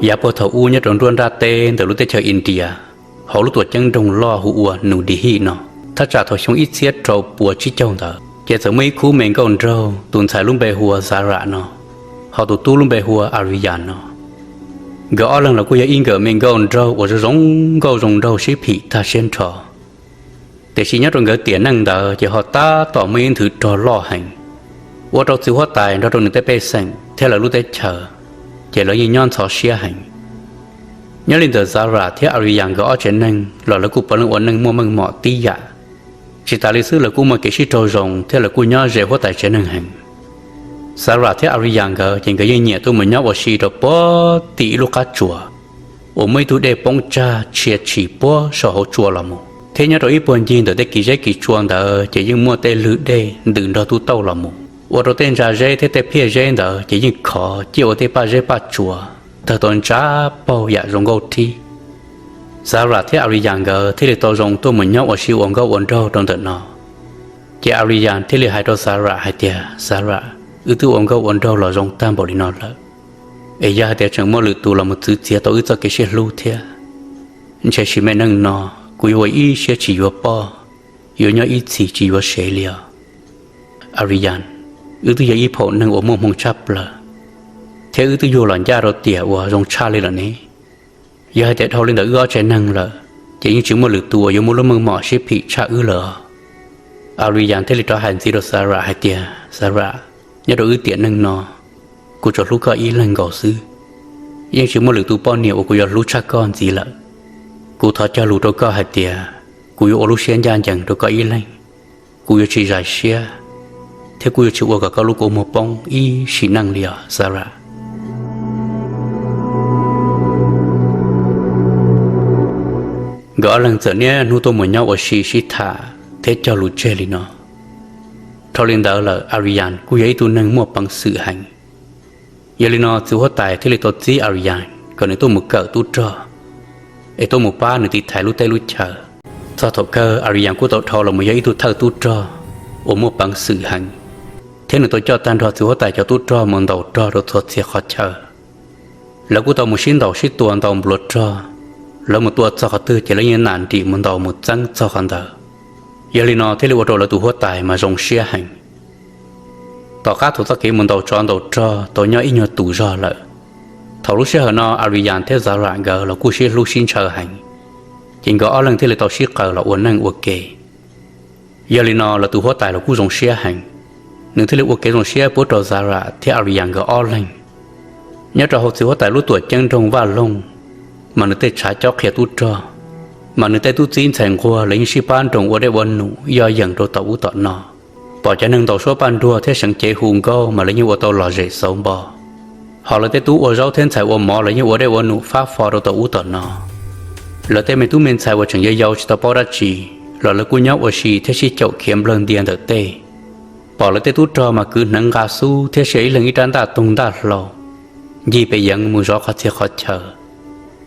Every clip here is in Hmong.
Yav puag thaum ub nyob rau nruab nrab teb ntawm lub teb chaws India, hauv lub tuam ceeb nroog loj hu ua New Delhi no, thaj tsam thaum xyoo ib txhiab rau pua tsib caug ntawd ces txawm muaj ib khub me nkauj nraug, tus ntxhais lub npe hu ua Zara no, ho tus tub lub npe hu ua Arvian no. Nkawd ob leeg los kuj yog ib nkawm me nkauj nraug uas zoo zoo nkauj zoo nraug sib phim tag siab nrho. Tiam sis nyob rau nkawd tiam neej ntawd ces ho tab tom muaj ib nthwv rog loj heev, ua rau txiv huab tais nrog rau nws tej pej xeem thiab lawv lub teb chaws ces lawv yeej nyob ntxhov siab heev. Nyob li ntawm Zara thiab Arvian nkawd ob tsev neeg los lawv kuj puav leej ua neej muaj meej mom tib yam. Tsis tas li xwb lawv kuj muaj kev sib raug zoo thiab lawv kuj nyob ze huab tais tsev neeg heev. Zara thiab Arvian nkawd ces nkawd yeej nyiam tuaj mus nyob ua si rau puag tim ib lub qab tsuas uas muaj ib tug dej poob tsag tshia tshis puag saum hauv tsua los mus, thiab nyob rau ib puag ncig ntawm tej kis zeb kis tsua ntawd ces yeej muaj tej lwg dej ntws nrog tub tauj los mus, ua rau tej ntsa zeb thiab tej phiaj zeb ntawd ces yeej khov ciaj ua tej paj zeb paj tsuas tawg tau ntsa paug yam zoo nkauj thib. Zara thiab Arvian nkawd thiaj li tau zoo tuaj mus nyob ua si ua nkauj ua nraug rau ntawm no. Ces Arvian thiaj li hais rau Zara hais tias, Zara, wb twb ua nkauj ua nraug los zoo tag npaum li no lawm, es yog hais tias tseem muaj lwm tus los mus txwv txiav tau wb txoj kev sib hlub thiab, ntshe sim neej no kuv yuav ua ib siab tsis yuav poj, yuav nyob ib txhis tsis yuav sev li os. Arvian, wb twb yog ib phaum neeg uas muaj hmoo tshaj plaws, thiab wb twb yug los ncaj rau tiam uas zoo tshaj li lawm ne. Yog hais tias dhau li ntawm wb ob tsev neeg lawm ces yeej tsis muaj lwm tus uas yuav muaj lub meej mom sib phim tshaj wb lawm os. Arvian thiaj li rov hais ntxiv rau Zara hais tias, Zara, nyob rau wb tiam neej no kuv tsuas hlub koj ib leeg nkaus xwb, yeej tsis muaj lwm tus poj niam uas kuv yuav hlub tshaj koj ntxiv lawm. Kuv thov cog lus rau koj hais tias kuv yuav ua lub siab ncaj ncees rau koj ib leeg, kuv yuav tsis zais siab, thiab kuv yuav tsis ua kom koj lub kua muag poob ib sim neej li os Zara. Nkawd ob leeg txawm niaj hnub tuaj mus nyob ua si sib tham thiab cog lus tseg li no. Dhau li ntawd lawm Arvian kuj yog ib tug neeg muaj peev xwm heev. Yog li no txiv huab tais thiaj li tau txib Arvian kom nws tuaj mus kawm tub rog, es tuaj mus pab nws tiv thaiv lub teb lub chaw. Txog thaum kawg Arvian kuj tau dhau los mus yog ib tug thawj tub rog uas muaj peev xwm heev, thiab nws tau coj tag nrho txiv huab tais cov tub rog mus ntaus rog rau txhua txhia qhov chaw. Lawv kuj tau mus sib ntaus sib tua ntaus npluav rog, lawv mus tua txog qhov twg ces lawv yeej nam nrim mus ntaus mus txeeb txog qhov ntawd. Yog li no thiaj li ua rau lawv tus huab tais mas zoo siab heev. Tom qab thaum txoj kev mus ntaus tsov ntaus rog tau nyob ib nyuag tus zog lawm, thaum lub sij hawm no Arvian thiab Zara nkawd los kuj sib hlub sib ntshaw heev, ces nkawd ob leeg thiaj li tau sib qaws los ua neej ua ke. Yog li no lawv tus huab tais los kuj zoo siab heev, nws thiaj li ua kev zoo siab pub rau Zara thiab Arvian nkawd ob leeg. Nyob rau hauv txiv huab tais lub tuam ceeb nroog Vaj Loog, mas nws tej tshav cob qhia tub rog, mas nws tej tub txib ntxhais nquag lawv yeej sib pab nroos ua dej ua num yoj yeem rau tom ub tom no. Pom cov neeg ntaus suab paj nruag thiab seev cev hu nkauj mas lawv yeej ua tau lom zem xauv npo. Ho lawv tej tub ua zaub thiab ntxhais ua mov lawv yeej ua dej ua num fab fo rau tom ub tom no. Lawv tej me tub me ntxhais uas tseem yau yau tsis tau paub dab tsi los lawv kuj nyob ua si thiab sib caum khiav nplawg ntia ntawm tej. Pom lawv tej tub rog mas kwv hneev nqa xub thiab sia ib leeg ib rab ntaj toog ntaj hlau, ncig pes yeev mus zov qhov txhia qhov chaw.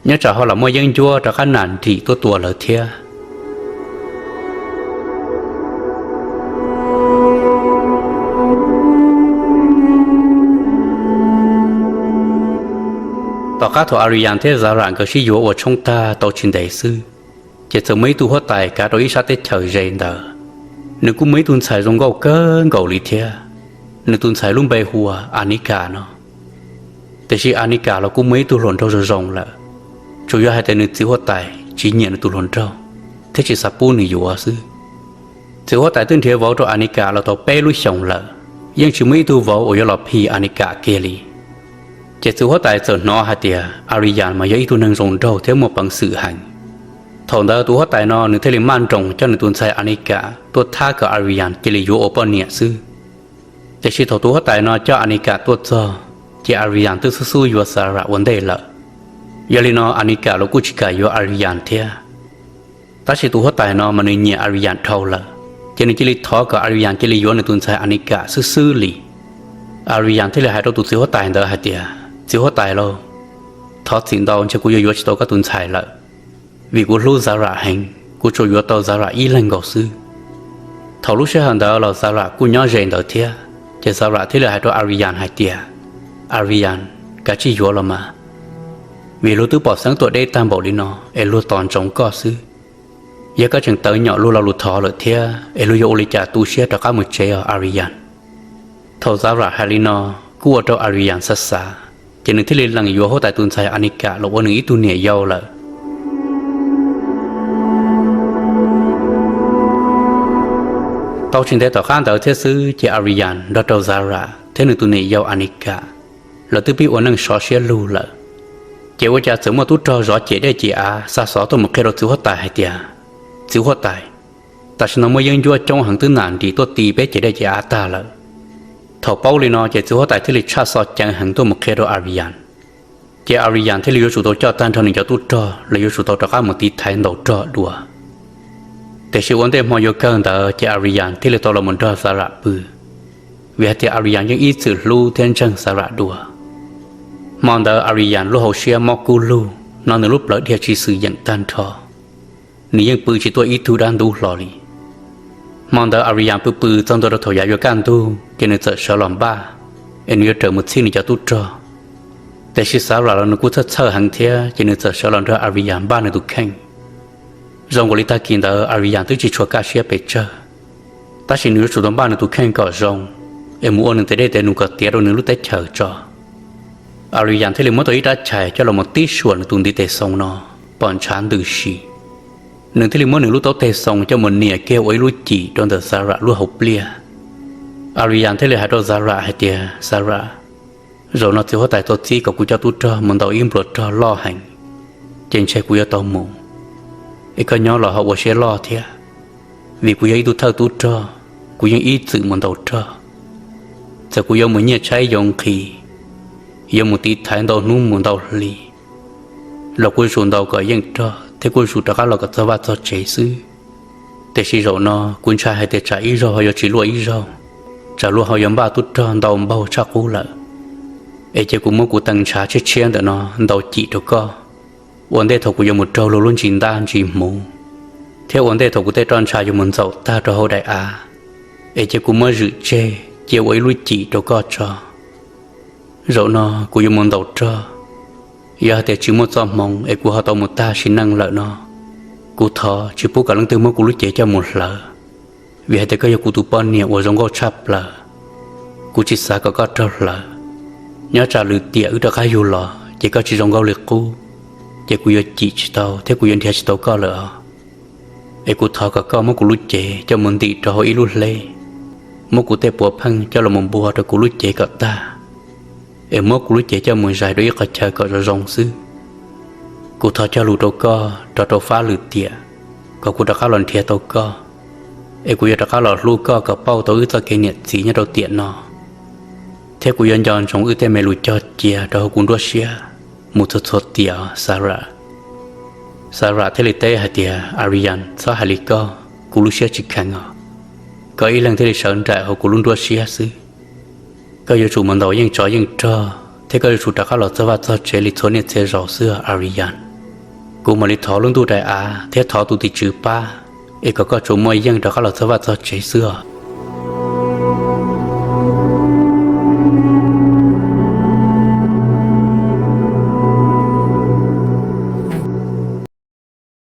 Nyob tsam ho los muaj yeeb ncuab rov qab nam nrim tuaj tua lawv thiab. Tom qab thaum Arvian thiab Zara nkawd sib yuav ua tshoob tag tau tsis ntev xwb, ces txawm muaj ib tug huab tais kav rau ib sab teb chaws ze ntawd. Nws kuj muaj ib tug ntxhais zoo nkauj kawg nkaus li thiab. Nws tus ntxhais lub npe hu ua Anika no. Tiam sis Anika los kuj muaj ib tug hluas nraug zoo zoo lawm, tsuas yog hais tias nws txiv huab tais tsis nyiam nws tus hluas nraug thiab tsis xav pub nws yuav xwb. Txiv huab tais twb nrhiav vauv rau Anika los tau peb lub xyoos lawm, yeej tsis muaj ib tug vauv uas yuav los phim Anika kiag li. Ces txiv huab tais txawm hnov hais tias Arvian mas yog ib tug neeg zoo nraug thiab muaj peev xwm heev. Thaum ntawd tus huab tais no nws thiaj li maj nroos coj nws tus ntxhais Anika tuaj thab kom Arvian cia li yuav ua poj niam xwb. Tiam sis thaum tus huab tais no coj Anika tuaj txog, ces Arvian twb xub xub yuav Zara ua ntej lawm. Yog li no Anika los kuj tsis kam yuav Arvian thiab. Tab sis tus huab tais no mas nws nyiam Arvian dhau lawm, ces nws cia li thov kom Arvian cia li yuav nws tus ntxhais Anika xwb xwb li. Arvian thiaj li hais rau tus txiv huab tais ntawd hais tias, Txiv huab tais lauj, thov txim ntau, ntshe kuv yuav yuav tsis tau koj tus ntxhais lawm, vim kuv hlub Zara heev, kuv tsuas yuav tau Zara ib leeg nkaus xwb. Thaum lub sij hawm ntawd los Zara kuj nyob ze ntawd thiab, ces Zara thiaj li hais rau Arvian hais tias, Arvian, kav tsij yuav los mas. vim luag twb pom xeeb tuam deb tag npaum li no es luag tos ntsoov koj xwb. Yog koj tseem tawv nyom luag lo lus thov lawm thiab es luag yuav ua li cas tu siab rov qab mus tsev os Arian? Thaum Zara hais li no, kuj ua rau Arian xav xav, ces nws thiaj li lees yuav huab tais tus ntxhais Anikam los ua nws ib tug niam yau lawm. Tau tsis ntev tom qab ntawd thiab xwb ces Arian nrog rau Zara thiab nws tus niam yau Anikam, lawv twb pib ua neej sov siab lug lawm. Ces ua cas txawm muaj tub rog zov ceg dej ceg av xa xov tuaj mus qhia rau txiv huab tais hais tias, Txiv huab tais, tam sim no muaj yeeb ncuab coob heev twb nam nris tuaj ti peb ceg dej ceg av tag lawm. Thaum paub li no ces txiv huab tais thiaj li tshaj xov ceev heev tuaj mus qhia rau Arian. Ces Arian thiaj li yuav tsum tau coj tag nrho nws cov tub rog los yuav tsum tau rov qab mus tiv thaiv ntaus rog dua. Tiam sis ua ntej hmo yuav kawg ntawd ces Arian thiaj li tau los mus nrog Zara pw, vim hais tias Arian yeej ib txwm hlub thiab ntseeg Zara dua. Hmo ntawd Arian lub hauv siab mob kub lug no nws lub plawv dhia tsis xwm yeem tag nrho, nws yeej pw tsis tuaj ib tug dab ntub hlo li. Hmo ntawd Arian pw pw txog ntua rau thaum yav yuav kaj ntug ces nws txawm sawv los npaj es nws yuav rawm mus txhij nws cov tub rog. Tiam sis Zara los nws kuj txhawj txhawj heev thiab ces nws txawm sawv los nrog Arian npaj nws tus kheej. Zoo nkaus li tag kis ntawd Arian twb tsis tshua kaj siab pes tsawg, tab sis nws yuav tsum tau npaj nws tus kheej kom zoo es mus ua nws tes dej tes num kom tiav rau nws lub teb chaws tso. Arian thiaj li muab tau ib rab chais coj los mus tib suam nws tus ntiv tes xoo no pom ntshav ntws si. Nws thiaj li muab nws lub taub tes xoo coj mus nias kiag ua ib lub cim rau ntawm Zara lub hauv pliaj. Arian thiaj li hais rau Zara hais tias, Zara, zaum no txiv huab tais tau txib kom kuv coj tub rog mus ntaus ib npluas rog loj heev, ces ntshe kuv yuav tau mus. Es koj nyob los ho ua siab loj thiab, vim kuv yog ib tug thawj tub rog, kuv yeej ib txwm mus ntaus rog. Txawm kuv yuav mus nyiaj tshaib yoov nqhis, yuav mus tiv thaiv ntau hnub mus ntau hli, los kuv yuav tsum ntaus kom yeej rog thiab kuv yuav tsum rov qab los kom txog vaj txog tsev xwb. Tiam sis zaum no kuv ntshai hais tias tsam ib zaug ho yuav tsis luaj ib zaug, tsam luag ho yuav npaj tub rog ntau npaug tshaj qub lawm. Es cia kuv muab kuv tee ntshav tshiab tshiab ntawm no ntaus cim rau koj, ua ntej thaum kuv yuav mus raug luag lub ntsis ntaj ntsis hmuv, thiab ua ntej thaum kuv tej roj ntsha yuav mus ntxaum tag rau hauv daim av, es cia kuv muab zwm tseg cia ua ib lub cim rau koj tso. Zaum no kuv yuav mus ntaus rog, yog hais tias tsis muaj txoj hmoov es kuv ho tau mus tag sim neej lawm no, kuv thov tsis pub kom leej twg muab kuv lub cev coj mus hlawv, vim hais tias koj yog kuv tus poj niam uas zoo nkauj tshaj plaws. Kuv tsis xav kom koj raug hlawv. Nyob tsam lwm tiam wb rov qab yug los ces koj tsis zoo nkauj li qub, ces kuv yuav cim tsis tau thiab kuv yuav nrhiav tsis tau koj lawm os. Es kuv thov kom koj muab kuv lub cev coj mus ntim rau hauv ib lub hleb, muab kuv tej puav pheej coj los mus npua rau kuv lub cev kom tag, es muab kuv lub cev coj mus zais rau ib qhov chaw kom zoo zoo xwb. Kuv thov cog lus rau koj rov rau fab lwm tiam, kom kuv rov qab los nrhiav tau koj, es kuv yuav rov qab los hlub koj kom pauj tau wb txoj kev niam txiv nyob rau tiam no. Thiab kuv yuav nco ntsoov wb tej me lus cog cia rau hauv kuv nruab siab mus txhua txhua tiam os Sarah. Sarah thiaj li teb hais tias, Arian, txhob hais li koj, kuv lub siab tsis kheev os. Koj ib leeg thiaj li sawv nraim hauv kuv lub nruab siab xwb. Koj yuav tsum mus ntaus yeej tsov yeej rog thiab koj yuav tsum rov qab los txog vaj txog tsev li txhua niaj txhia zaus xwb os Arian. Kuv mam li thov lub ntuj daim av thiab thov tus tim tswv pab, es kom koj tsuas muaj yeej rov qab los txog vaj txog tsev xwb os.